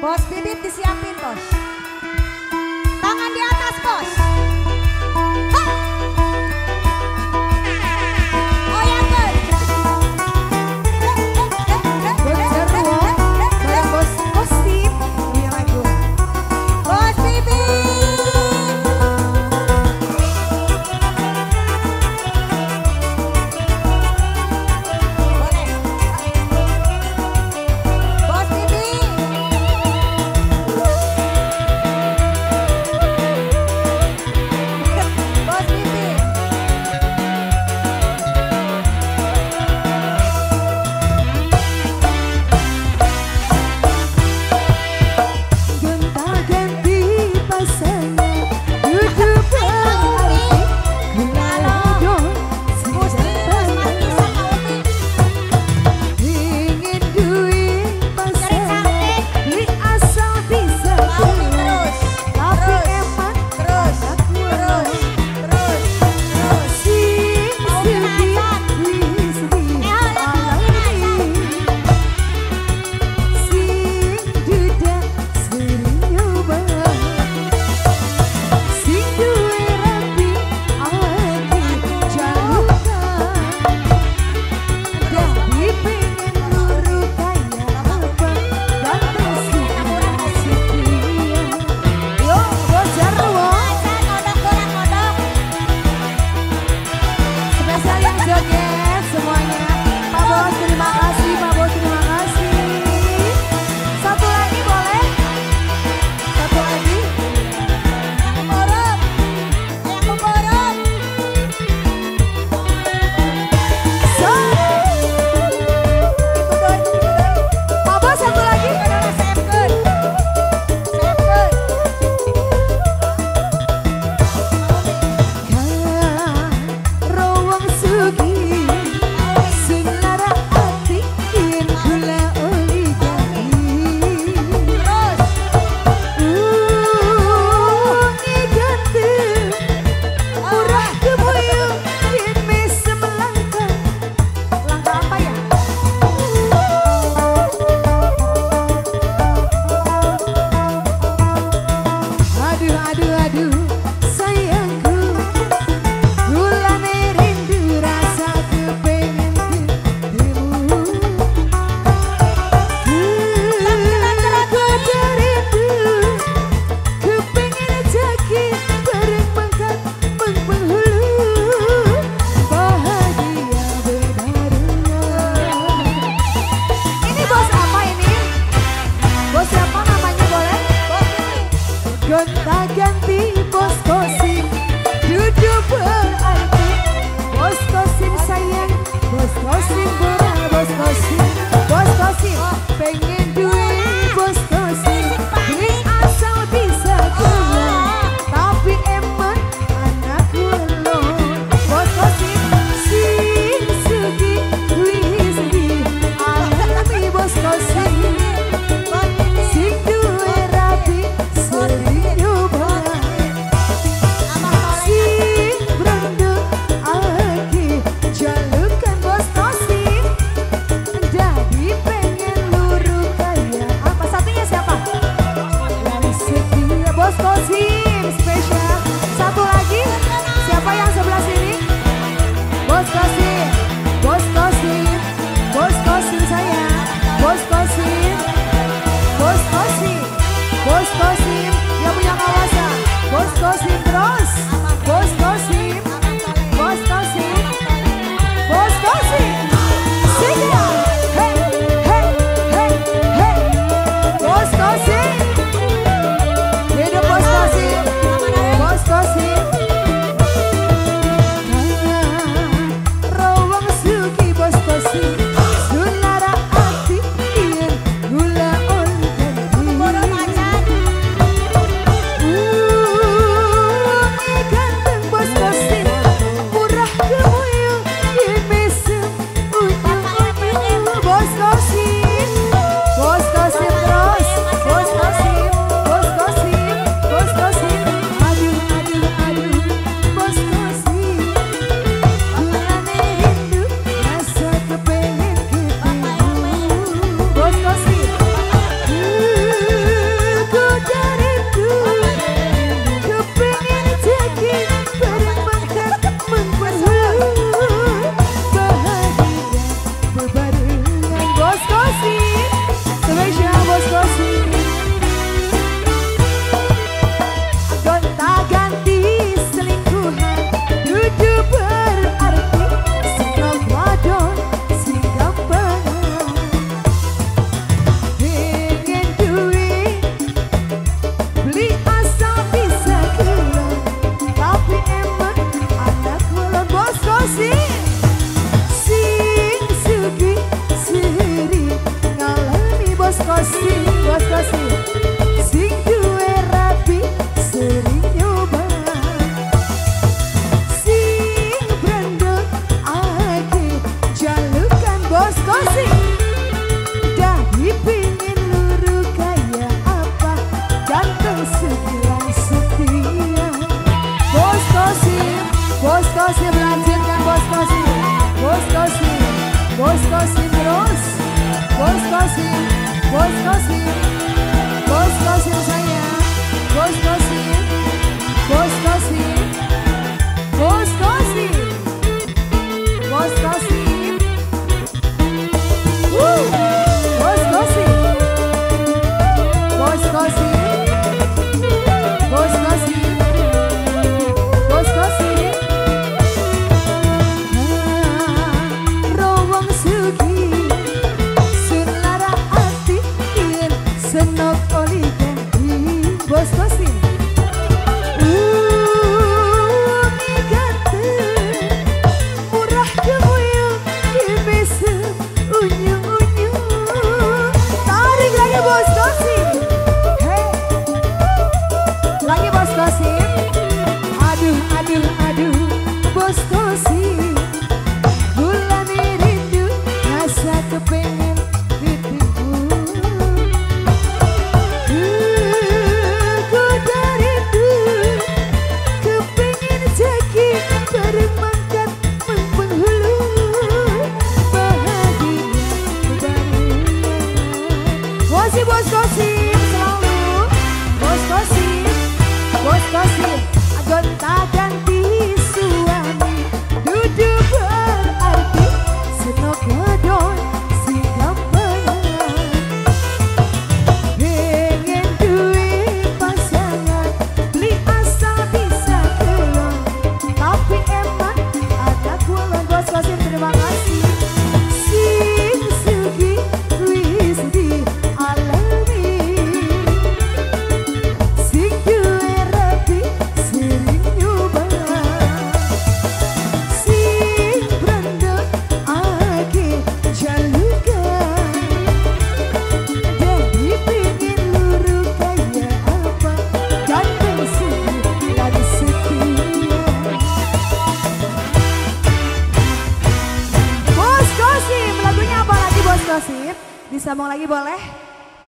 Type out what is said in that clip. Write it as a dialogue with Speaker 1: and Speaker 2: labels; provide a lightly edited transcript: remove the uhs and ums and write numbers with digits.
Speaker 1: Bos Bibit disiapin, Bos. Tangan di atas, Bos. Ha! Oh ya, Bos.
Speaker 2: Bos Jarwo, bareng Bos Kosim punya lagu.
Speaker 1: Bos Bibit. Boleh. Bos Bibit. Bos Bibit.
Speaker 2: Gonta-ganti pasangan, duduk berarti kelalaian
Speaker 1: Gusti Bos Markisa Kaumi.
Speaker 2: Ingin duit pasangan, beli asal bisa
Speaker 1: Kaumi
Speaker 2: keluar.
Speaker 1: terus.
Speaker 2: Tapi
Speaker 1: Terus.
Speaker 2: emang
Speaker 1: Terus.
Speaker 2: anak
Speaker 1: Terus. Terus. Terus.
Speaker 2: Sing sedih wis dialami, sing duda sering nyoba, sing duwe rapi awake jalukan, dadi pengen luru kaya apa ganteng setia. Yo Bos Jarwo,
Speaker 1: Acan kodok goreng kodok.
Speaker 2: spesial yang joget semuanya. Pak Bos terima kasih, Pak Bos terima kasih. Satu lagi boleh? Satu lagi.
Speaker 1: Yang borong. Yang borong.
Speaker 2: So,
Speaker 1: Itu doi, itu doi.
Speaker 2: Pak Bos satu lagi.
Speaker 1: Kadang seepkeun. Seepkeun.
Speaker 2: Karo wong sugih sing lara ati yen kula oli ganti.
Speaker 1: Terus.
Speaker 2: Ungi ganteng murah gemuyu yen mesem langka. Langka apa ya? Aduh aduh aduh sayangku, kulane rindu rasa kepengen ketemu. Kegoda rindu kepengen jaki bareng mangkat mengpenghulu, bahagia bebarengan. Ini bos apa ini? Bos siapa namanya boleh?
Speaker 1: Bos Bibit.
Speaker 2: Gonta-ganti Bos Kosim, duduk berarti Bos Kosim sayang, Bos Kosim bora, Bos Kosim, Bos Kosim pengen duit, Bos Kosim beli asal bisa keluar, tapi emang anak lo. Bos Kosim sing sugih wis dialami, Bos Kosim sing duwe rapi sering nyoba, Kosim, spesial Bos Kosim. Gonta-ganti selingkuhan dudu berarti senok wadon sing gampang. Pengen duit beli asal bisa keluar, tapi emang anak kulon Bos Kosim. Sing sugih sering ngalami Bos Kosim, Bos Kosim. Sing duwe rapi sering nyoba, sing brandon ake jalukan Bos Kosim. Dah dipingin luru kaya apa, ganteng sekilas setia. Bos Kosim, Bos Kosim lanjutkan Bos Kosim, Bos Kosim, Bos Kosim terus, Bos Kosim, Bos Kosim, Bos Kosim sayang, Bos Kosim, Bos Kosim, Bos Kosim, Bos Kosim, Bos Kosim, Bos Kosim, Bos Kosim, Bos Kosim. Rowong sugih sun lara ati yen senok oli ganti Bos Kosim. Umi ganteng murah gemuyung kibese unyu-unyu. Tarik lagi Bos Kosim. Hey. Lagi Bos Kosim. Aduh aduh aduh Bos Kosim. Gulane rindu rasa kepengen titipu. Ku rindu kepengen jaki bermangkat mengpenghulu. Bahagia barengan. Bos Bos Kosim selalu, Bos Kosim, Bos Kosim. Gonta-ganti suami dudu berarti senok wadon sing gampang. Pengen duwe pasangan beli asal bisa kelon, tapi emang ada kulon. Bos Kosim terima kasih. Sing sugih wis dialami, sing duwe rapi sering nyoba, sing brandon ake jalukan. Jadi pingin luru kaya apa, ganteng sugih lan setia. Bos Kosim, lagunya apa lagi Bos Kosim? Disambung lagi boleh?